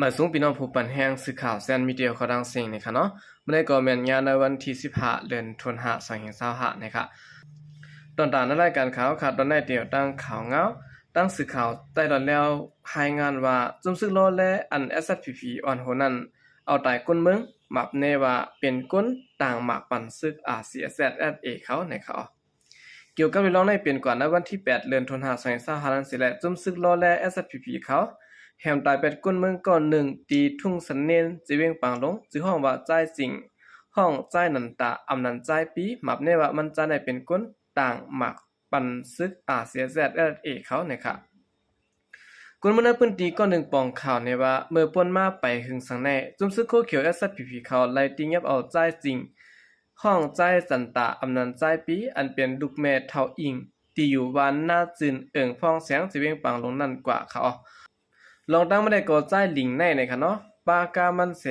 ໝາຍສູງພີ່ນ້ອງຜູ້ປັນແຮງສື່ຂ່າວແຊນມີເດຍເຂົ້າດັງເສັງນີ້ຄະເນາະ. ມື້ນີ້ກໍແມ່ນຍາມໃນວັນທີສິບຫ້າ ເດືອນຕຸລາ ສອງພັນຊາວຫ້ານີ້ຄະ. ຕອນຕາງໃນລາຍການຂ່າວຂະ ຕອນໃນຕຽວຕັ້ງຂ່າວງາວ ຕັ້ງສື່ຂ່າວໃຕ້ດອນແລ້ວ ລາຍງານວ່າ ຈຸ້ມຊຶກລໍແລ ອັນ ເອສເອສພີພີ ອ່ອນໂຫນັ້ນ ເອົາຕາຍກົ້ນເມືອງ ໝາບແນ່ວ່າເປັນກົ້ນຕ່າງໝາກປັນຊຶກ ອາ ຊີ ເອສ ເອສ ເອສ ເອ ເຂົານີ້ຄະ. ກ່ຽວກັບເລື່ອງນີ້ ເປັນກວ່າໃນວັນທີແປດ ເດືອນຕຸລາ ສອງພັນຊາວຫ້ານັ້ນເສຍແລ້ວ ຈຸ້ມຊຶກລໍແລ ເອສເອສພີພີ ເຂົາ ແຮມຕາຍແປດກົ້ນເມືອງກ້ອນໜຶ່ງ ທີ່ທຸ່ງຊັນເນນ ເຈວຽງປາງຫຼົງ ຊື່ຮ້ອງວ່າ ຈາຍຈິງ ຮ້ອງ ຈາຍນັນຕາ ອຳນານ ຈາຍປີ ໝາບແນ່ວ່າມັນຈາຍນັ້ນເປັນກົ້ນຕ່າງໝາກ ປັນຊຶກ ອາ ຊີ ເອສ ເອສ ເອ ເຂົານີ້ຄະ. ຄົນເມືອງໃນພື້ນທີ່ກ້ອນໜຶ່ງປອງຂ່າວແນ່ວ່າ ເມື່ອປ່ນມາໄປຫຶງສັງແນ່ ຈຸ້ມຊຶກໂຄຂຽວ ເອສເອສພີພີ ເຂົາໄລ່ຕີຫຍັບເອົາຈາຍຈິງ ຮ້ອງ ຈາຍຈັນຕາ ອຳນານ ຈາຍປີ ອັນເປັນລູກແມ່ເຖົ້າອິງ ທີ່ຢູ່ບ້ານນາຈືນ ເອີງພອງແສງ ເຈວຽງປາງຫຼົງນັ້ນກວ່າຄະ. ລອງຕັ້ງມາໄດ້ກໍຈາຍລິງໃນນີ້ຄະເນາະ ປາກ້າມັນເສ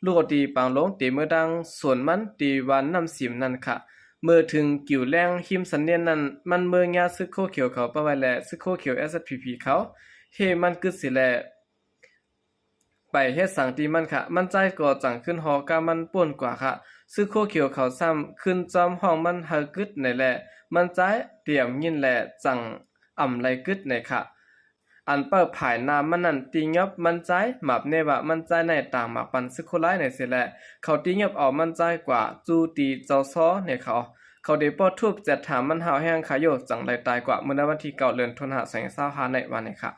ລູກເອົາຕີປາງຫຼົງ ເຕເມືອດັງສວນມັນ ທີ່ບ້ານນ້ຳສິມນັ້ນຄະ. ເມື່ອເຖິງກິວແລງ ຮິມສັນເນນນັ້ນ ມັນເມືອຫຍ້າຊຶກໂຄຂຽວເຂົາປະໄວ້ແລະ ຊຶກໂຄຂຽວ ເອສເອສພີພີ ເຂົາ ເຮມັນກຶດເສຍແລະ ໄປເຮັດສັງຕີມັນຄະ. ມັນຈາຍກໍຈັ່ງຂຶ້ນຫໍກ້າມັນປ່ນກວ່າຄະ. ຊຶກໂຄຂຽວເຂົາຊ້ຳຂຶ້ນຈ້ອມຮ້ອງມັນໃຫ້ກຶດໃນແລະ ມັນຈາຍຕຽມຍິນແລະ ຈັ່ງອຳໄລ່ກຶດໃນຄະ. ອັນເປີດພາຍໜ້າມັນນັ້ນ ຕີຫຍັບມັນຈາຍ ໝາບແນ່ວ່າມັນຈາຍໃນຕ່າງໝາກປັນຊຶກໂຄຫຼາຍໃນເສຍແລະ ເຂົາຕີຫຍັບເອົາມັນຈາຍກວ່າ ຈູ່ຕີເຈົ້າຊໍໃນເຂົາ. ເຂົາໄດ້ປ້ອນທຸບແຈດຖາມມັນຫ້າວແຮງຄະໂຍ ຈັ່ງໄດ້ຕາຍກວ່າ ເມື່ອໃນວັນທີເກົ້າ ເດືອນຕຸລາ ສອງພັນຊາວຫ້າໃນວ່ານີ້ຄະ.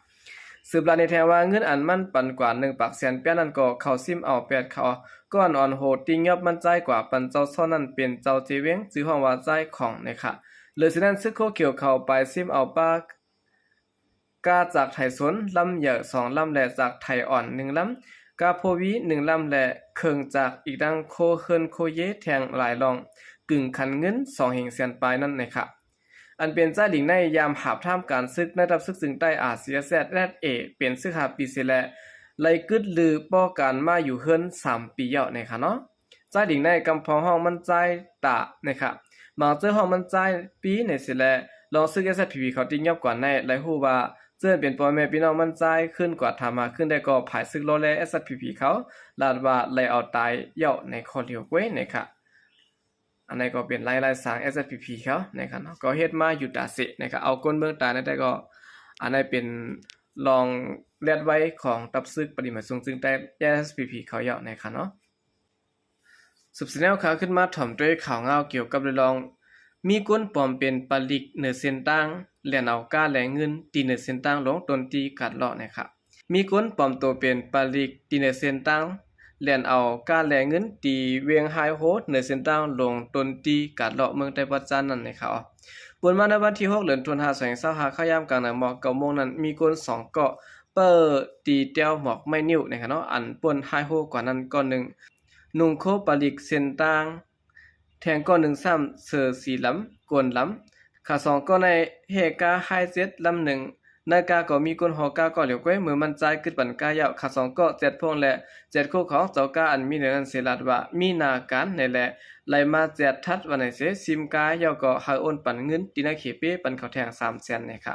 ສືບລາຍງານແທງວ່າ ເງິນອັນມັນປັນກວ່າໜຶ່ງປາກແສນປຽນນັ້ນກໍເຂົາຊິມເອົາແປດເຂົາ ກໍອ່ອນໂຫຕີຫຍັບມັນຈາຍກວ່າປັນເຈົ້າຊໍນັ້ນເປັນເຈົ້າເຈວຽງ ຊື່ຮ້ອງວ່າຈາຍຂອງໃນຄະ. ເລີຍຊິນັ້ນ ຊຶກໂຄຂຽວເຂົາໄປຊິມເອົາປາ ກາຈາກໄຖສົນລຳໃຫຍ່ສອງລຳ ແລະ ຈາກໄຖອ່ອນໜຶ່ງລຳ, ກາໂພວີໜຶ່ງລຳ ແລະ ເຄື່ອງຈັກ ອີກທັງໂຄເຮືອນໂຄເຢແທ່ງຫຼາຍລ່ອງ ກຶ່ງຂັນເງິນສອງເຫງແສນປາຍນັ້ນໃນຄະ. ອັນເປັນຈາຍລິງໃນຍາມຫາບທາມການຊຶກໃນທັບຊຶກເຊີງໃຕ້ ອາ ຊີ ເອສ ເອສ ເອ ເປັນຊຶກຫ້າປີເສຍແລະ ໄລ່ກຶດລືປໍການມາຢູ່ເຮືອນສາມປີແລ້ວໃນຄະເນາະ. ຈາຍລິງໃນກຳພອງຮ້ອງມັນຈາຍຕາໃນຄະ ບາງເຈີ້ຮ້ອງມັນຈາຍປີໃນເສຍແລະ ລອງຊຶກ ເອສເອສພີພີ ເຂົາຕິຫຍັບກວ່າໃນ ໄດ້ຮູ້ວ່າເຈີ້ເປັນພໍ່ແມ່ພີ່ນ້ອງມັນຈາຍ ຂຶ້ນກວ່າຖາມຫາຂຶ້ນໄດ້ກໍພາຍຊຶກລໍແລ ເອສເອສພີພີ ເຂົາລາດວ່າໄລ່ເອົາຕາຍແລ້ວໃນຂໍ້ລຽວກ້ວຍໃນຄະ. ອັນໃນກໍເປັນລາຍລາຍສາງ ເອສເອສພີພີ ເຂົາໃນຄະເນາະ ກໍເຮັດມາຢູ່ຕາເສໃນຄະ ເອົາກົ້ນເມືອງຕາຍໃນແຕ່ກໍ ອັນໃນເປັນລອງແລດໄວຂອງຕັບຊຶກປະຕິບັດສູງເຊີງໃຕ້ ເອສເອສພີພີ ເຂົາເຈົ້າໃນຄະເນາະ. ສືບສະແນວຂ່າວຂຶ້ນມາຖອມດ້ວຍຂ່າວງາວກ່ຽວກັບເລື່ອງ ມີຄົນປອມເປັນປາລິກເໜືອເສັ້ນທາງ ແລ່ນເອົາກ້າແລະເງິນຕີເໜືອເສັ້ນທາງຫຼວງຕົ້ນຕີກາດເລາະໃນຄະ. ມີຄົນປອມໂຕເປັນປາລິກຕີເໜືອເສັ້ນທາງ ແລ່ນເອົາກ້າແລະເງິນຕີວຽງໄຮໂຮ ເໜືອເສັ້ນທາງຫຼວງຕົ້ນຕີກາດເລາະເມືອງໄຕ້ວັດຈານນັ້ນໃນຄະ. ປ່ນມາໃນວັນທີຫົກ ເດືອນຕຸນຫາ ສອງພັນຊາວຫ້າ ຄາວຍາມກາງນາງໝອກເກົ້າໂມງນັ້ນ ມີຄົນສອງເກາະ ເປີຕີແຕ້ວໝອກໄມ້ນິ້ວໃນຄະເນາະ ອັນປົນໄຮໂຮກວ່ານັ້ນເກາະໜຶ່ງ ນຸ່ງໂຄປາລິກເສັ້ນທາງ ແທງເກາະໜຶ່ງຊ້ຳເສື້ອສີດຳ ໂກນດຳ ຂະສອງເກາະໃນແຫ່ກ້າໄຮເຈັດລຳໜຶ່ງ ໃນກ້າກໍມີກົ້ນຫໍກ້າເກາະຫຼຽວກ້ວຍ ເມື່ອມັນຈາຍກຶດປັນກ້າແລ້ວ ຂະສອງເກາະແຈດພວງ ແລະ ແຈດໂຄຂອງເຈົ້າກ້າອັນມີເໜືອນັ້ນເສຍລາດວ່າ ມີໜ້າການໃນແລະ ໄລ່ມາແຈດທັດວ່າໃນເສ ຊິມກ້າແລ້ວກໍໃຫ້ໂອນປັນເງິນຕີນາເຂເປປັນເຂົາແທງສາມແສນໃນຄະ.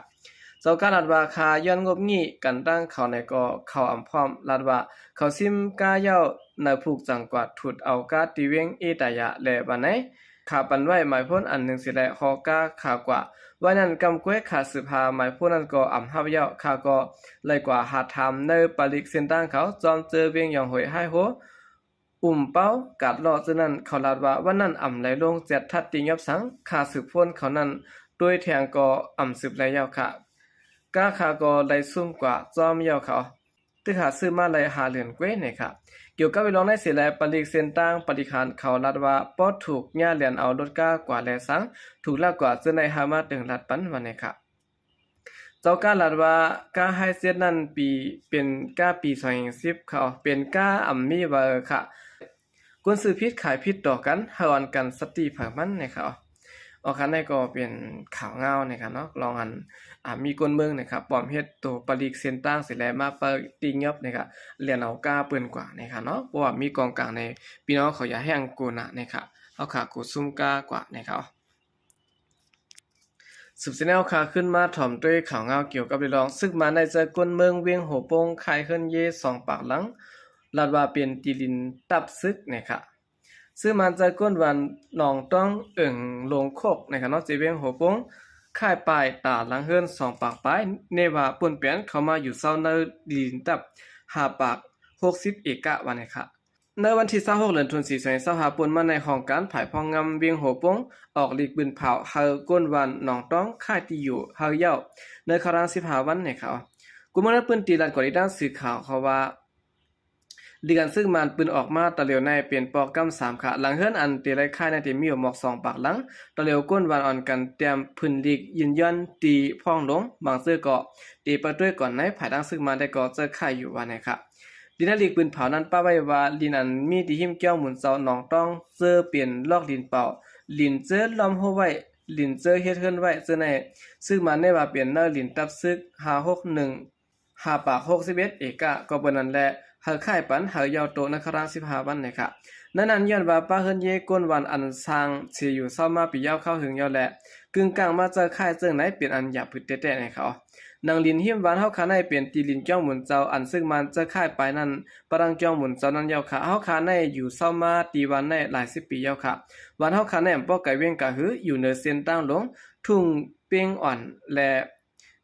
ເຈົ້າກ້າລາດວ່າ ຂ້າຍ້ອນງົບງີ້ກັນຕັ້ງເຂົາໃນກໍເຂົາອຳພ້ອມ ລາດວ່າ ເຂົາຊິມກ້າແລ້ວ ນາຍຜູກຈັ່ງກວາດທຸດເອົາກ້າຕີວຽງເອຕາຍາ ແລະ ວ່າໃນ ຂ້າປັນໄວ້ໝາຍໂພນອັນໜຶ່ງເສຍແລະ ຫໍກ້າຂ້າກວ່າ ໄວ້ນັ້ນກຳກ້ວຍຂ້າສືບຫາໝາຍໂພນນັ້ນກໍອຳຮັບແລ້ວ ຂ້າກໍໄລ່ກວ່າຫາຖາມໃນປາລິກເສັ້ນທາງເຂົາ ຈອມເຈີວຽງຢອງໂຫຍ ໄຮໂຮ ອຸ່ມເປົ້າ ກາດເລາະເຈີນັ້ນ ເຂົາລາດວ່າ ວັນນັ້ນອຳໄລ່ລົງແຈດທັດຕິຫຍັບສັງ ຂ້າສືບໂພນເຂົານັ້ນ ໂດຍແທງກໍອຳສືບໄລ່ແລ້ວ ຂ້າ ກ້າຂ້າກໍໄລ່ຊຸ່ມກວ່າຈອມແລ້ວ ເຂົາ ຕຶກຫາຊື້ມາໄດ້ຫ້າເດືອນກວ່າໃນຄະ. ກ່ຽວກັບເລື່ອງໃນເສຍແລະ ປາລິກເສັ້ນທາງ ປາລິກຫານເຂົາລາດວ່າ ປອດຖືກຍ່າແລ່ນເອົາລົດກ້າກວ່າແລະສັງ ຖືກລັກກວ່າເຈີໃນຫາມາຕຶງລັດປັນວ່າໃນຄະ. ເຈົ້າກ້າລາດວ່າ ກ້າໄຮເຈັດນັ້ນປີ ເປັນກ້າປີສອງພັນສິບ ເຂົາເປັນກ້າອຳມີວ່າເອີຄະ ຄົນຊື້ຜິດຂາຍຜິດຕໍ່ກັນ ໃຫ້ອ່ອນກັນສະຕິໃຜມັນໃນຄະ. ອອກຄັນໃດກໍເປັນຂ່າວງາວໃນຄະເນາະ ລອງອັນ ອາ ມີຄົນເມືອງໃນຄະ ປອມເຮັດໂຕປາລິກເສັ້ນທາງເສຍແລະ ມາປາລິກຕິຫຍັບໃນຄະ ແລ່ນເອົາກ້າເພິ່ນກວ່າໃນຄະເນາະ ເພາະວ່າມີກອງກາງໃນ ພີ່ນ້ອງເຂົາຢາກແຮ່ງໂກນະໃນຄະ. ເອົາຂາໂກຊຸ່ມກ້າກວ່າໃນຄະ. ສືບສຽນແນວ ຂ້າຂຶ້ນມາຖອມດ້ວຍຂ່າວງາວກ່ຽວກັບເລື່ອງ ຊຶກມານໄດ້ເຈີກ້ນເມືອງວຽງຫົວໂປ່ງ ຄ້າຍເຮືອນເຢສອງປາກຫຼັງ ລາດວ່າເປັນທີ່ດິນຕັບຊຶກນະຄະ. ຊຶກມານເຈີກ້ນວັນໜອງຕ້ອງ ເອີງໂລງໂຄກນະຄະເນາະ ເຂດວຽງຫົວໂປ່ງ ຄ້າຍປ້າຍຕາຫຼັງເຮືອນສອງປາກປາຍ ແນວ່າປຸ້ນແປນເຂົ້າມາຢູ່ເຊົາໃນດິນຕັບຫ້າປາກຫົກສິບເອກະວ່ານະຄະ. ໃນວັນທີຊາວຫົກ ເດືອນຕຸລາ ສອງພັນຊາວຫ້າ ປົນມາໃນຫ້ອງການຝ່າຍພອກງາມວຽງຫົວໂປ່ງ ອອກຫຼີກປືນເຜົາໃຫ້ກ້ນວັນໜອງຕ້ອງ ຄ້າຍທີ່ຢູ່ໃຫ້ເຍົາະ ໃນຄະລາງສິບຫ້າວັນນະຄະ. ຜູ້ເມືອງໃນພື້ນທີ່ລາດກອນອີກດ້ານສື່ຂ່າວເຂົາວ່າ ເລື່ອງຊຶກມານປືນອອກມາຕະຫຼຽວໃນເປັນປອກກຳສາມຂະ ຫຼັງເຮືອນອັນເຕໄດ້ຄ້າຍໃນເຕມີຢູ່ໝອກສອງປາກຫຼັງ ຕະຫຼຽວກົ້ນວັນອ່ອນກັນຕຽມຜືນຫຼີກ ຢືນຢັນຕີພອງລົງ ບາງເທື່ອກໍເຕປະຕຸ້ຍກ່ອນໃນ ພາຍຫຼັງຊຶກມານໄດ້ກໍເຈີຄ້າຍຢູ່ວ່ານະຄະ. ດິນໃນຫຼີກປືນເຜົານັ້ນປະໄວ້ວ່າ ດິນອັນມີທີ່ຮິມກ້ຽວໝູນເຈົ້າໜອງຕ້ອງ ເຈີເປັນລອກດິນເປົ່າ, ດິນເຈີລ້ອມຮົ້ວໄວ້, ດິນເຈີເຮັດເຮືອນໄວ້ເຈີໃນ ຊຶກມານແນວ່າເປັນເນື້ອດິນຕັບຊຶກ ຫ້າຫົກໜຶ່ງ ຫ້າປາກຫົກສິບເອັດເອກະ ກໍເບີນັ້ນແຫຼະ ໃຫ້ຄ້າຍປັນໃຫ້ເຍົາະໂຕໃນຄະລາງສິບຫ້າວັນນະຄະ. ໃນນັ້ນຍ້ອນວ່າປ້າເຮືອນເຢກ້ນວັນອັນສ້າງເສຍຢູ່ເຊົາມາປີຍາວຄາວເຖິງເຍົາະແລະ ກຶ່ງກາງມາເຈີຄ້າຍເຈີໃນເປັນອັນຢາບຜຶດແທ້ໆນະຄະ. ໜັງດິນຮິມວັນເຮົາຄາໃນເປັນທີ່ດິນກ້ຽວໝູນເຈົ້າ ອັນຊຶກມານເຈີຄ້າຍໄປນັ້ນ ປະດັງກ້ຽວໝູນເຈົ້ານັ້ນເຍົາະຄະ ເຮົາຄາໃນຢູ່ເຊົາມາຕີວັນໃນຫຼາຍສິບປີເຍົາະຄະ. ວັນເຮົາຄາໃນອຳເພາະໄກວຽງກາຫື ຢູ່ເໜືອເສັ້ນທາງຫຼວງ ທຸ່ງເປັງອ່ອນ ແລະ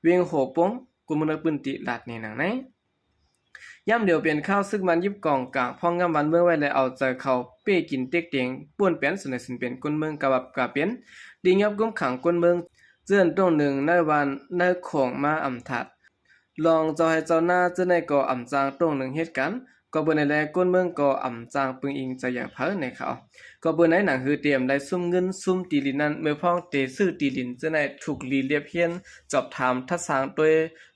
ວຽງໂຫໂປ່ງ ຄົນເມືອງໃນພື້ນທີ່ລາດນີ້ໜັງໃນ. ຍາມດຽວເປັນຂ່າວຊຶກມານຍຶດກອງກາງພອກງາມບ້ານເມືອງໄວ້ ແລະ ເອົາໃຈເຂົ້າເປ້ກິນເຕັກເຕັງ ປ້ວນແປນສຸນໃນສຸນເປັນ ຄົນເມືອງກະວັບກະເປັນ ຕີຫຍັບກຸມຂັງຄົນເມືອງ ເຈື່ອນຕົງໜຶ່ງໃນບ້ານໃນໂຂງມາອຳທາດ ລອງເຈົ້າໄຮ່ເຈົ້ານາເຈີໃນກໍອຳຈ້າງຕົງໜຶ່ງເຮັດການ ກໍເບີໃນແລ ຄົນເມືອງກໍອຳຈ້າງປຶງອີງໃຈຢາກເຜີາໃນເຂົາ ກໍເບີໃນໜັງຫືເຕມໄດ້ຊຸມເງິນຊຸມທີ່ດິນນັ້ນ ເມື່ອພ້ອງເຕຊື້ທີ່ດິນເຈີໃນທຸກລີລຽບຮຽນ ສອບຖາມທັດສາງໂດຍ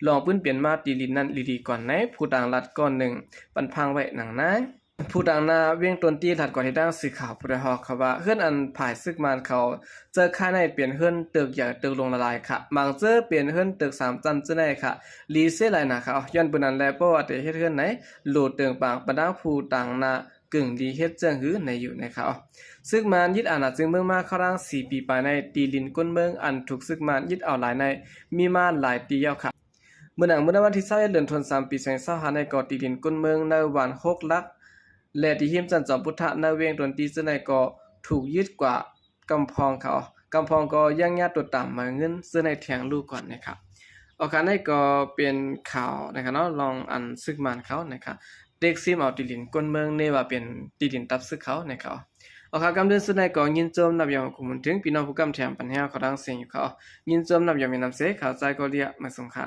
ລອງປຶ້ນເປັນມາທີ່ດິນນັ້ນລີໆກ່ອນໃນ ຜູ້ຕ່າງລັດກ່ອນໜຶ່ງ ປັນພາງໄວ້ໜັງນາຍ ຜູ້ຕ່າງໜ້າວຽງຕົນຕີລາດກອນເຮັດດ້າງສື່ຂ່າວຜູ້ໄດ້ຮອກເຂົາວ່າ ເຮືອນອັນຝ່າຍຊຶກມານເຂົາເຈີຄ້າຍໃນເປັນເຮືອນຕຶກໃຫຍ່ຕຶກຫຼວງຫຼາຍໆຂະ ບາງເຈີເປັນເຮືອນຕຶກສາມຊັ້ນເຈີໃນຂະ ລີເຊຫຼາຍໜາຂະ ຍ້ອນເບີນັ້ນແລ ເພາະວ່າໄດ້ເຮັດເຮືອນໃນໂຫຼເຕີງປາງ ບັນດາຜູ້ຕ່າງໜ້າກຶ່ງລີເຮັດເຈີງຫືໃນຢູ່ໃນຂະ ຊຶກມານຍຶດອານາເຈີເມືອງມາເຂົ້າລາງສີ່ປີປາຍໃນ ທີ່ດິນຄົນເມືອງອັນຖືກຊຶກມານຍຶດເອົາຫຼາຍໃນ ມີມາຫຼາຍປີແລ້ວຂະ. ເມື່ອໜັງເມື່ອໃນວັນທີຊາວເອັດ ເດືອນຕຸລາ ສາມ ປີສອງພັນຊາວຫ້າໃນກໍທີ່ດິນຄົນເມືອງໃນວັນຫົກຫຼັກ ແລະ ທີ່ຮິມຈັນຈອມພຸດທະໃນວຽງຕົນຕີເຈີໃນກໍຖືກຍຶດກວ່າ ກຳພອງເຂົາ ກຳພອງກໍຍັງຍາດຕົວຕາມມາເງິນເຈີໃນແທງລູກກ່ອນນະຄະ. ອອກການໃນກໍເປັນຂ່າວນະຄະເນາະ ລອງອັນຊຶກມານເຂົານະຄະ ເຕັກຊິມເອົາທີ່ດິນຄົນເມືອງເນວ່າເປັນທີ່ດິນຕັບຊຶກເຂົານະຄະ. ອອກຂ່າວກຳເດີນສຸດໃນກໍຍິນຊົມນັບຢອງຂອບຄຸນເຖິງພີ່ນ້ອງຜູ້ກຳແຖມປັນແຮວເຂົາທັງເສງຢູ່ເຂົາ ຍິນຊົມນັບຢອງມີນຳເສ ຂ່າວໃຈກໍເລຍມາສົ່ງຂະ.